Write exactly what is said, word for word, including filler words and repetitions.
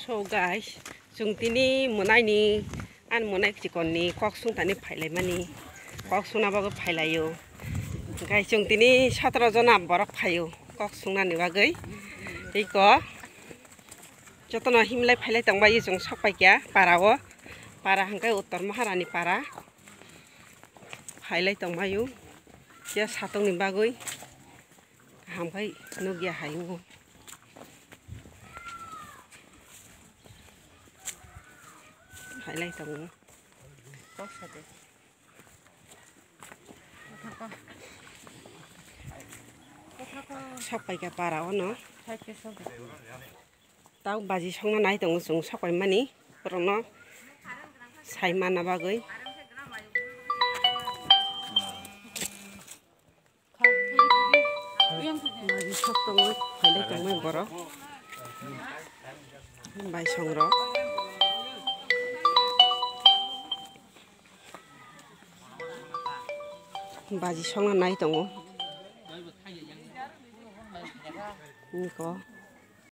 So guys, chwng tini mwnaini, ani mwnai chikonni kok sungtani phailaimani, kok sungna bagwi phailaio. Guys, chwng tini sotoro jona borok phaio kok sungnani bagwi. Tei ko jotono himlai phailai tongbaio, chwng sokpaikha parao. Para hwnkhe Uttor Maharani para. Phailai tongbaio. Khe satokni bagwi. Kaham khai nukya hai wngo. Phailai tongo. Sokpaikha para ono. Tau baji songna nai tongo chwng sokpaimani. Borokno sai manna bagwi. Sok tongwi phailai tongmani borok. Baisongrok. Baji songna nai tongo. Niko.